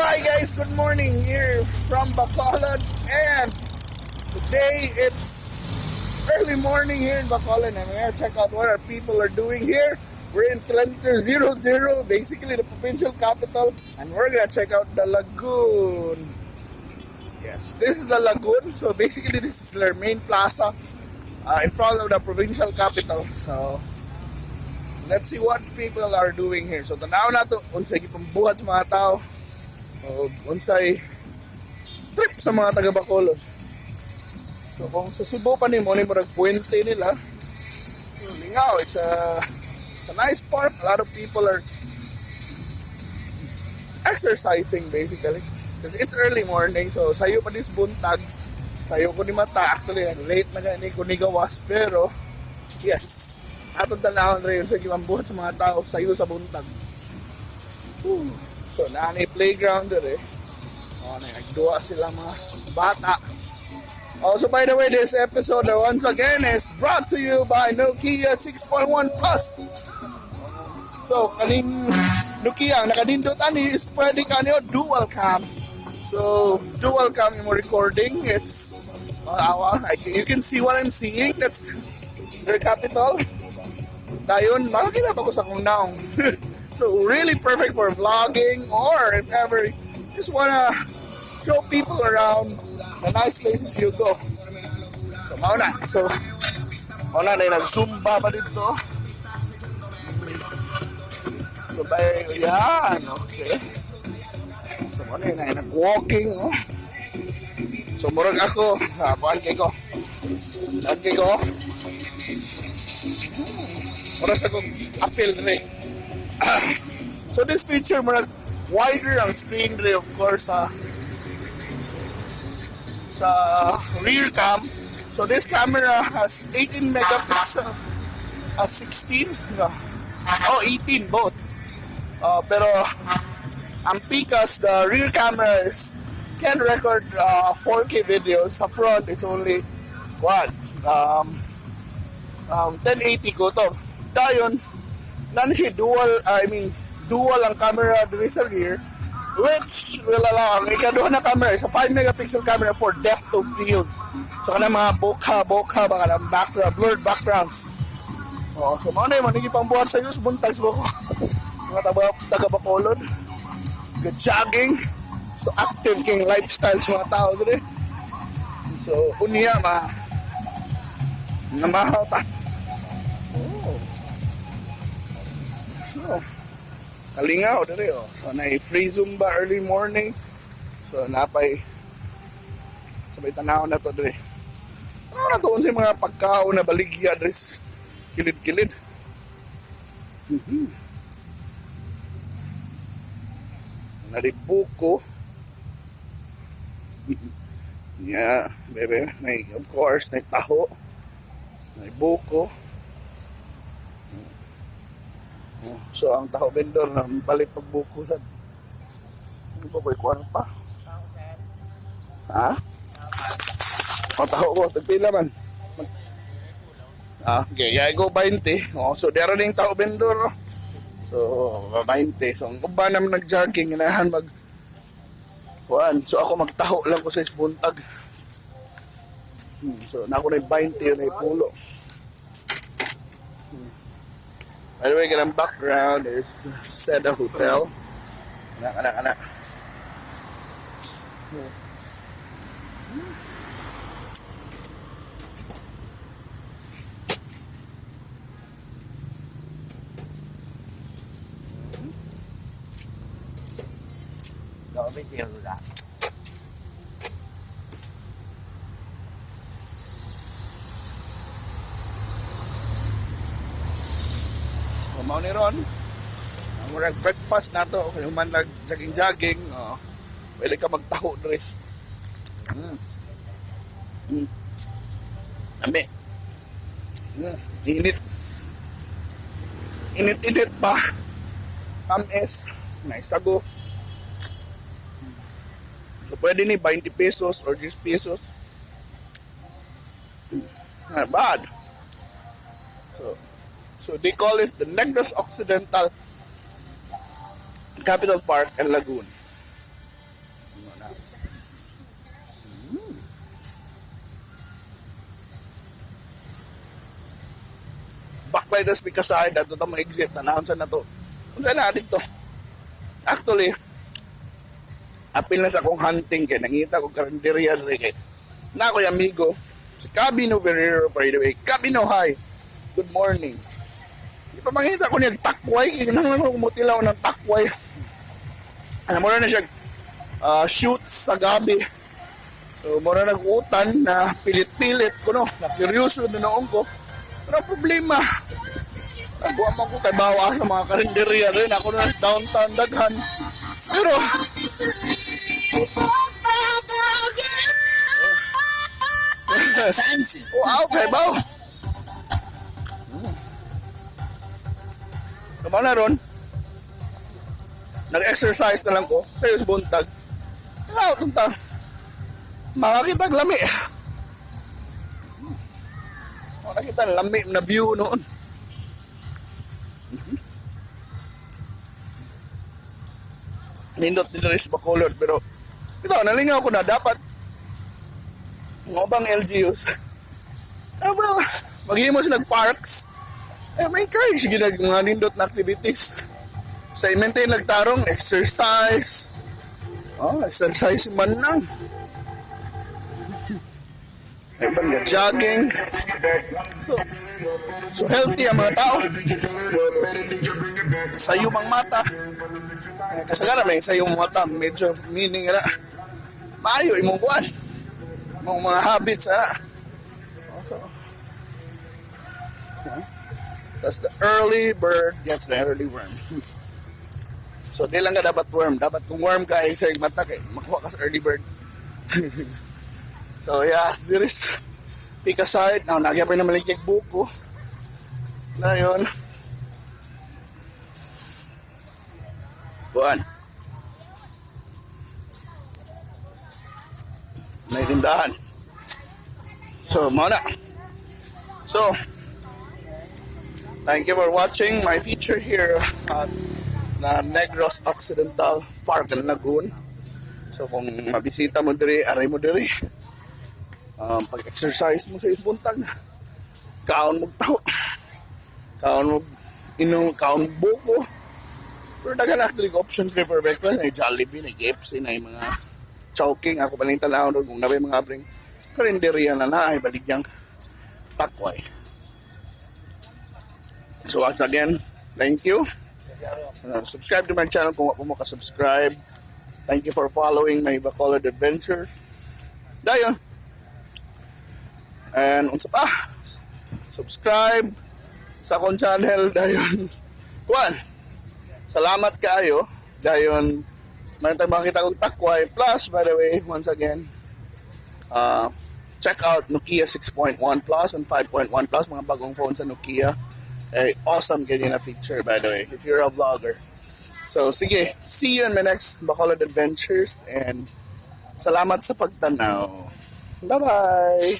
Hi guys, good morning here from Bacolod, and today it's early morning here in Bacolod and we're gonna check out what our people are doing here. We're in kilometer 00, basically the provincial capital, and we're gonna check out the lagoon. Yes, this is the lagoon. So basically this is their main plaza in front of the provincial capital. So let's see what people are doing here. So tanaw nato unsay gipambuhat sa mga tao o unsay trip sa mga taga Bacolod. So kung sa Cebu pa ni mo ni murag puente nila. So, lingaw, it's a nice park. A lot of people are exercising basically. Because it's early morning, so sayo pa this buntag. Sayo ko ni mata. Actually, late na gani ko ni gawas. Pero, yes. Atong tanawon rin sa gipambuhat sa mga tao sayo sa buntag. Whew. So, naa playground dire. Oh, nagduwa sila mga bata. Also, by the way, this episode once again is brought to you by Nokia 6.1 Plus. So, kaning Nokia, ang nakadindot ani is pwede ka niyo dual cam. So, dual cam yung recording. It's, you can see what I'm seeing. That's their capital. Dayon, makakita pa ko sa akong naong. So, really perfect for vlogging or if ever you just wanna show people around the nice places you go. So, mao na. So, mao na, na nag-zumba pa dito. So, by, yan, okay. So, mao na, na nag-walking, oh. So, murag ako, ha, kuan kay ko. Kuan kay ko. Murag sa kong apil rin. So, this feature, murag wider ang screen rin, of course, sa rear cam. So, this camera has 18 megapixel. 16? No. Oh, 18 both. Pero ang pikas, the rear camera is can record 4K videos. Sa front, it's only what? 1080 ko to. Dayon, naa na siya dual, I mean, dual ang camera diri sa rear, which will allow, ang ikaduha na camera is a 5 megapixel camera for depth of field. So, kanang mga bokeh, bokeh, baka ng background, blurred backgrounds. Oh, so mao na yung mga pang buhat sa use buntag ko. Mga taga Bacolod. Good jogging. So active king lifestyle sa mga tao diri. So unya ma namahaw ta. Oh. So kalingaw diri oh. So na free Zumba early morning. So napay sabay tanaw na to diri. Tanaw na to unsay mga pagkaon na baligya diri sa kilid-kilid. Naribuko. Yeah, bebe. May, of course, may taho. May buko. Oh, so, ang taho vendor na palit pag buko sa ano pa ba, kuwan pa? Ha? O, taho ko. Tagpila man. Ah, okay. Yeah, I go 20. Oh, so, dera din taho vendor. Oh. So, 20. So, ang uban naman nag-jogging, inahan mag kuan. So, ako magtaho lang ko sa buntag. So, nako na yung 20 yun ay pulo. By the way, kanang background is Seda Hotel. Anak, anak, anak. Rồi biết chiều rồi đã. So, mao ni ron. Ang murag breakfast nato kung man nag jogging jogging, oh, pwede ka magtaho dres. Lami. Init. Init-init pa. Tamis. Nice sago. So pwede ni 20 pesos or 10 pesos. Not bad. So they call it the Negros Occidental Capital Park and Lagoon. Na. Baklay tas Picaside, ato ta mo-exit na naon sa na to. Unsa na dito? Actually, apil na sa akong hunting kay nangita ko karinderya diri kay na ako'y amigo si Cabino Ferrero, by the way. Cabino, hi. Good morning. Di pa mangita ko niya takway kay nang ko mutilaw ng takway. Alam mo na siya shoot sa gabi. So, mura nag-utan na pilit-pilit ko, no. Na curioso na noon ko. Pero ang problema, nagbuha mo ko kay bawa sa mga karinderya rin. Ako na downtown daghan. Pero, wow, kay baw. Kamo na ron. Nag-exercise na lang ko. Tayo sa buntag. Wala tunta. Makakita lami. Makakita lami na view noon. Nindot ni Dres Bacolod, pero ito, nalingaw ko na dapat ng ubang LGUs. Ah, well, maghimo sila parks. Eh, may encourage sige nag mga nindot na activities. Sa i-maintain nagtarong, exercise. Oh, exercise man lang. Ay, bang jogging. So healthy ang mga tao. Sayo mang mata. Eh, kasagaran may sayo mata, medyo meaning na. Maayo imong kuan. Imong mga habits ana. So, huh? That's the early bird gets the early worm. So di lang ka dapat worm. Dapat kung worm ka, ay sa mata kay makuha ka sa early bird. So yeah, there is pick a side. Now, nagya pa na maligig buko. Na yun. Buwan. May tindahan. So, mao na. So, thank you for watching my feature here at na Negros Occidental Park and Lagoon. So, kung mabisita mo diri, aray mo diri. Pag-exercise mo sa buntag, kaon mo taho, kaon mo inom, kaon buko. Pero daghan actually options rin for breakfast. Ay Jollibee, ay KFC, na mga Chowking. Ako pa lang tanaw doon kung nabay mga abring karinderya na na ay baligyang takway. So once again, thank you. Subscribe to my channel kung wa mo ka-subscribe. Thank you for following my Bacolod adventures. Dayon. And unsa pa? Subscribe sa akong channel dayon. Kuan. Salamat kaayo. Dayon man tayo makita og takway. Plus, by the way, once again, check out Nokia 6.1 Plus and 5.1 Plus, mga bagong phone sa Nokia. Eh, awesome ganyan na feature, by the way, if you're a vlogger. So, sige, see you in my next Bacolod Adventures and salamat sa pagtanaw. Bye-bye!